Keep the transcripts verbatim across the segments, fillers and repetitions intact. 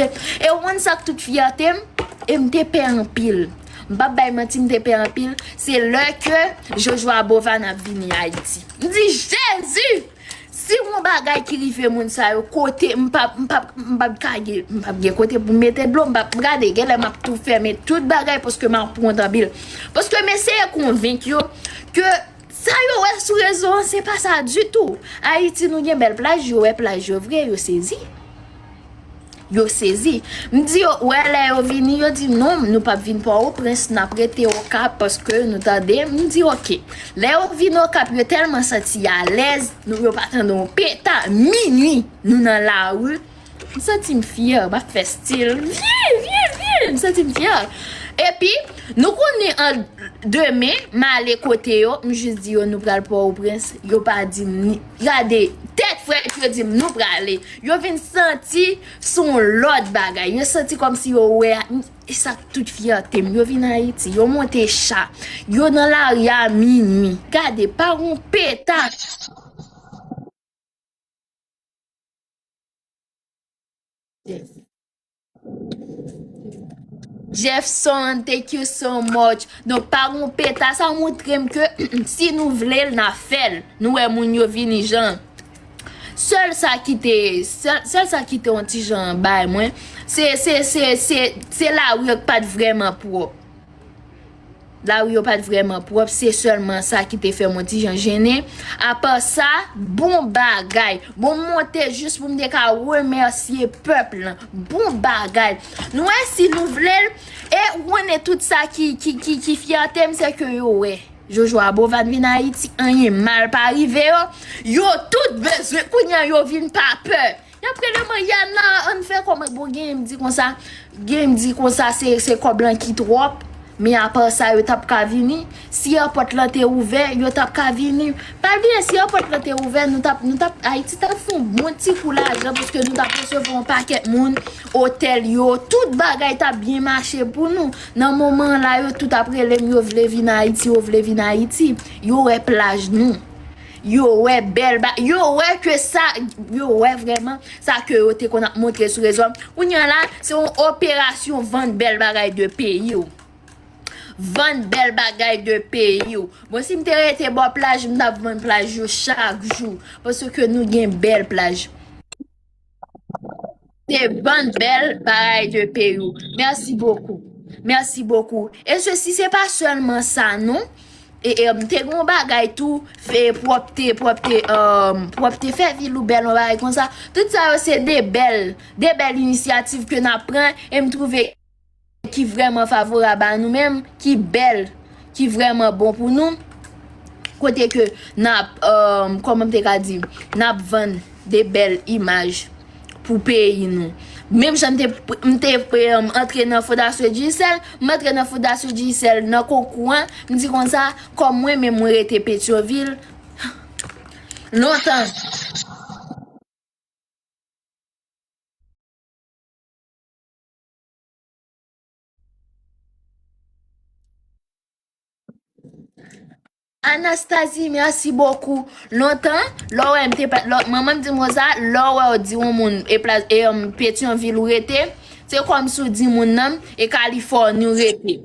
E ou konn sa k tout fyète m? E m te pè anpil. M p ap bay manti, m te pè anpil. Se lè ke Jojo a Bovana ap vini Ayiti. M di, Jezi! Si yon bagay ki rive moun sa yo, kote m p ap, m p ap, m p ap ka gen, m p ap gen kote pou m mete dlo, m p ap gade, genlè m ap tou fèmen tout bagay paske m ap wont anpil. Paske m eseye konvenk yo ke sa yo wè sou rezo an, se pa sa ditou. Ayiti, nou gen bèl plaj, yo wè plaj yo vre, yo sezi. Yo sezi. M di yo, wè, lè yo vini, yo di, non, nou p ap vin Pòtoprens, n ap rete Okap paske nou tande. M di, oke. Lè yo vin Okap, yo tèlman santi alèz, nou, yo pa tande yon peta, minui, nou nan lari. M santi m fyè, m ap fè stil. Vye, vye, vye, m santi m fyè. Epi, nou konnen an demen, m ale kote yo, m jis di yo, nou pral Pòtoprens, yo pa di m ni, gade, tèt frèt, yo di m, nou prale. Yo vin santi se yon lòt bagay. Yo santi kòmsi yo wè, e sa tout fyète m. Yo vin Ayiti, yo monte cha. Yo nan lari a minui. Gade, pa yon peta. Jefferson, thank you so much. Donk, pa yon peta, sa montre m ke si nou vle l, n a fè l. Nou wè moun yo vini jan. Sèl sa ki te, sèl, sèl sa ki te yon ti jan bay mwen, se, se, se, se, se lari yo k pa t vrèman pwòp. Lari yo pa t vrèman pwòp, se sèlman sa ki te fè m yon ti jan jennen. Apa sa, bon bagay. Bon, m monte jis pou m te ka remèsye pèp lan. Bon bagay. Nou wè, si nou vle l, e ou konnen tout sa ki, ki, ki, ki fyète m, se ke yo wè Jojo a Bovana vin Ayiti, anyen mal pa rive yo. Yo tout bezwen, kounye a yo vin pa pè. Y ap rele mwen, Yana, ann fè kòman, bon, gen m di konsa, gen m di konsa, se, se kòb lan ki twòp, men apa sa, yo t ap ka vini. Si èpòt lan te ouvè, yo t ap ka vini. Pa bliye, si èpòt lan te ouvè, nou t ap, nou t ap, Ayiti t ap fè yon bon ti kou lajan, paske nou t ap resevwa yon pakèt moun, otèl yo, tout bagay t ap byen mache pou nou. Nan moman la, yo tout ap rele m, yo vle vin Ayiti, yo vle vin Ayiti. Yo wè plaj nou. Yo wè bèl ba-, yo wè ke sa, yo wè vrèman sa ke yo te konn ap montre sou rezo. Kounye a la, se yon operasyon vann bèl bagay de peyi w. Vann bèl bagay de peyi w. Bon, si m te rete bò plaj, m t ap vann plaj yo chak jou. Paske nou gen bèl plaj. Se vann bèl bagay de peyi w. Merci beaucoup. Merci beaucoup. E sesi, se pa sèlman sa, non. E, e, m te gen yon bagay tou, fè pwòpte, pwòpte, um, pwòpte fè vil ou bèl, yon bagay konsa. Tout sa yo se de bèl, de bèl inisyativ ke n ap pran, e m twouve ki vrèman favorab a nou menm, ki bèl, ki vrèman bon pou nou. Kote ke n ap, um, kòman m te ka di, n ap vann de bèl imaj pou peyi nou. Menm jan m te, m te, um, antre nan Fondasyon Digicel, m antre nan Fondasyon Digicel nan konkou an, m di konsa, kòm mwen menm mwen rete Petyonvil lontan. Anastasie, merci beaucoup. Lontan, lè w wè m te pa, lè, manman m di m konsa, lè w wè w di yon moun, e plas, e, um, Petyonvil ou rete, se kòmsi w di moun nan, e Kalifòni ou rete.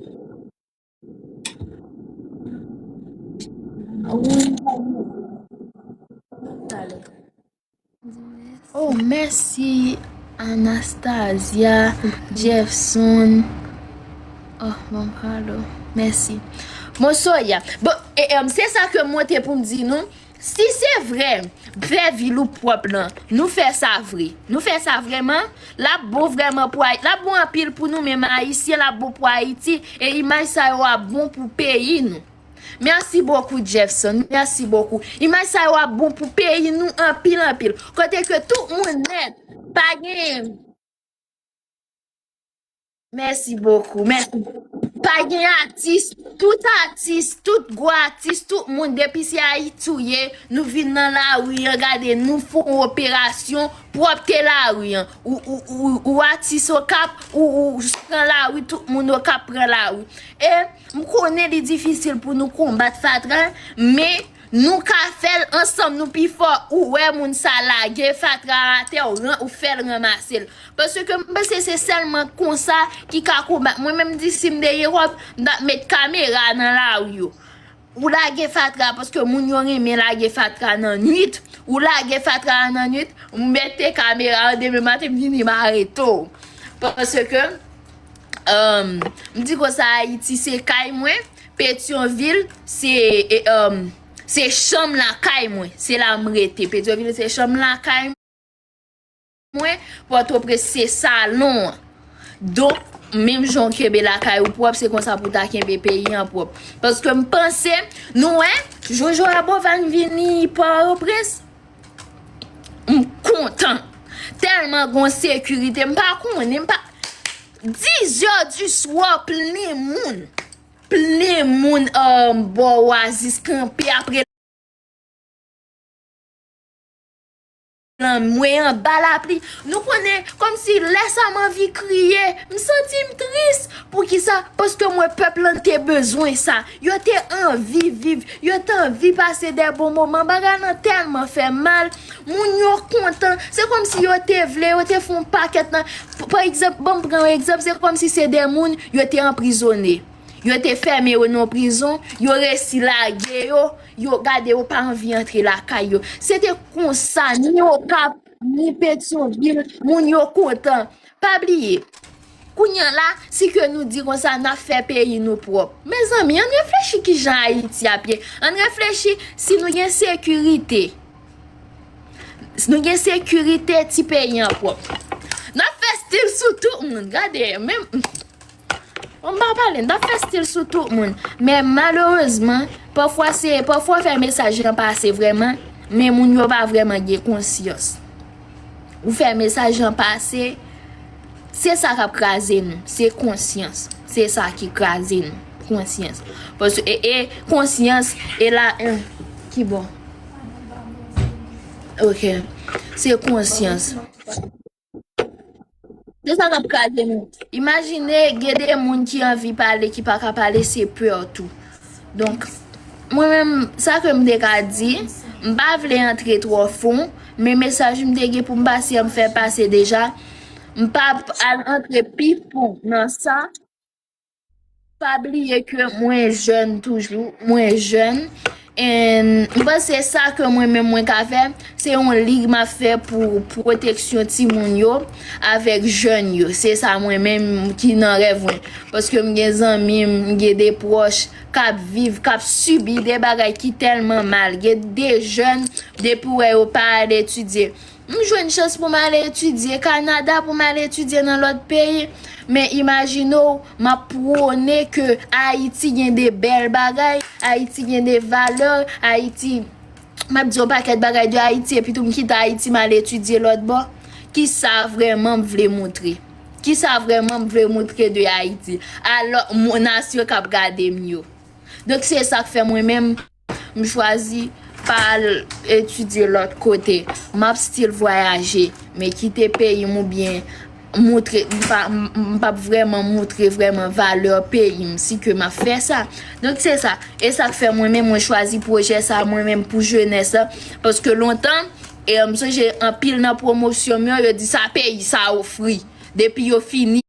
Oh, mèsi, Anastasia, Jefferson. Oh, bon, pardon. Mèsi. Bon, Soya. Bon, e, e, se sa ke m monte pou m di nou. Si se vre, fè vil ou pwòp lan, nou fè sa vre. Nou fè sa vrèman, l ap bon vrèman pou Ayiti. L ap bon anpil pou nou menm Ayisyen, l ap bon pou Ayiti. E imaj sa yo ap bon pou peyi nou. Merci beaucoup, Jefferson. Merci beaucoup. Imaj sa yo ap bon pou peyi nou anpil, anpil. Kote ke tout moun nèt, pa gen. Merci beaucoup. Merci. Pa gen atis, tout atis, tout gwo atis, tout moun, depi se Ayiti ou ye, nou vin nan lari an, gade, nou fè yon operasyon, pwòpte lari an. Ou, ou, ou, ou atis Okap, ou, ou pran lari, tout moun Okap pran lari. E m konnen li difisil pou nou konbat fatra, men Nou ka fè l ansanm, nou pi fò. Ou wè moun sa lage fatra atè, ou, ran- ou fè l ranmase l. Paske m panse se sèlman konsa ki ka konbat. Mwen menm di si m te gen kòb, m t ap met kamera nan lari yo. Ou lage fatra paske moun yo renmen lage fatra nan nwit. Ou lage fatra a nan nwit, ou mete kamera an demen maten, m vini m arete w. Paske, um, m di konsa, Ayiti se kay mwen, Petyonvil se, e, um, se chanm lakay mwen, se la m rete. Petyonvil se chanm lakay mwen, Pòtoprens se salon an. Donk, menm jan w kenbe lakay ou pwòp, se konsa pou w ta kenbe peyi an pwòp. Paske m panse, nou wè, Jojo Rabovan vini Pòtoprens, m kontan. Tèlman gon sekirite, m pa konnen, m pa, dizè di swa, plen moun. Plen moun, um, bò Oasis kanpe apre lanmwe anba lapli. Nou konnen, kòmsi lè sa m anvi kriye, m santi m tris. Poukisa? Paske mwen pèp lan te bezwen sa. Yo te anvi viv, yo te anvi pase de bon moman. Bagay lan tèlman fè mal. Moun yo kontan. Se kòmsi yo te vle, yo te fè yon pakèt nan. Pa egzanp, ban m pran yon egzanp, se kòmsi se de moun yo te anprizone. Yo te fèmen yo nan prizon, yo resi lage yo, yo gade yo pa anvi antre lakay yo. Se te konsa, ni Okap, ni Petyonvil, moun yo kontan. Pa bliye, kounye a la, si ke nou di konsa, n ap fè peyi nou pwòp. Mezanmi, ann reflechi kijan Ayiti ap ye. Ann reflechi si nou gen sekirite. Si nou gen sekirite, ti peyi an pwòp. N ap fè stil sou tout moun. Gade, menm. Bon, m pa pale, n ap fè stil sou tout moun. Men malerezman, pafwa se, pafwa w fè mesaj lan pase vrèman, men moun yo pa vrèman gen konsyans. Ou fè mesaj lan pase, se sa k ap kraze nou, se konsyans. Se sa ki kraze nou, konsyans. Paske, e, e, konsyans, e la, e, ki bò? Ok. Se konsyans. Se sa k ap kraze nou. Imajine, gen de moun ki anvi pale, ki pa ka pale, se pè tou. Donk, mwen menm, sa ke m te ka di, m pa vle antre twò fon, men mesaj m te gen pou m pase an, m fè pase deja. M p ap al antre pi fon nan sa. Pa bliye ke mwen jèn toujou, mwen jèn. And m panse sa ke mwen menm mwen ka fè, se yon lig m ap fè pou pwoteksyon timoun yo avèk jèn yo. Se sa mwen menm ki nan rèv mwen. Paske m gen zanmi m, m gen de pwòch k ap viv, k ap sibi de bagay ki tèlman mal. Gen de jèn, depi w wè yo pa al etidye. M jwenn chans pou m al etidye Kanada, pou m al etidye nan lòt peyi. Men imajine w, m ap pwone ke Ayiti gen de bèl bagay, Ayiti gen de valè, Ayiti, m ap di yon pakèt bagay de Ayiti, epi tou m kite Ayiti, m al etidye lòt bò. Kisa vrèman m vle moutre? Kisa vrèman m vle moutre de Ayiti? Alò, nasyon k ap gade m yo. Donk, se sa k fè mwen menm, m chwazi pa al etidye lòt kote. M ap still vwayaje, men kite peyi m oubyen moutre, m pa, m, m p ap vrèman moutre vrèman valè peyi m si ke m ap fè sa. Donk, se sa. E sa k fè mwen menm, mwen chwazi pwojè sa, mwen menm pou jenès la. Paske lontan, e, m sonje anpil nan pwomosyon m yo, yo di sa peyi sa ofri. Depi yo fini,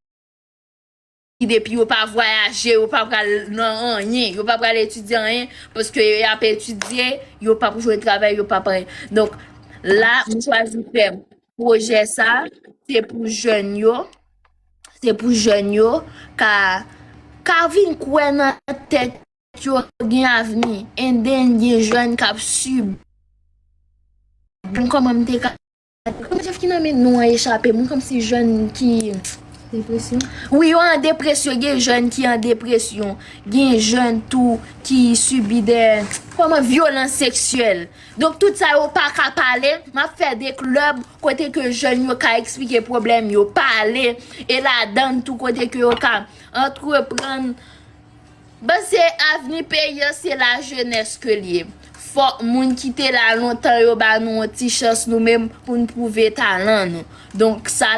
depi yo pa vwayaje, yo pa pral nan anyen, yo pa pral etidye anyen, paske y ap etidye, yo p ap jwenn travay, yo p ap anyen. Donk, la, m chwazi fè pwojè sa, se pou jèn yo, se pou jèn yo ka, ka vin kwè nan tèt yo gen avni, and then gen jèn k ap sib. Kòman m te ka Kòman Jeff ki nan men nou an echape m, wi, kòmsi jèn ki Depresyon. Wi, yo an depresyon, gen jèn ki an depresyon, gen jèn tou ki sibi de, kòman, vyolans seksyèl. Donk, tout sa yo pa ka pale, m ap fè de klèb kote ke jèn yo ka eksplike pwoblèm yo, pale, e ladan tou kote ke yo ka antreprann. Bon, se avni peyi an, se lajenès ke l ye. Fòk moun ki te la lontan yo ba nou yon ti chans nou menm pou n pwouve talan nou. Donk, sa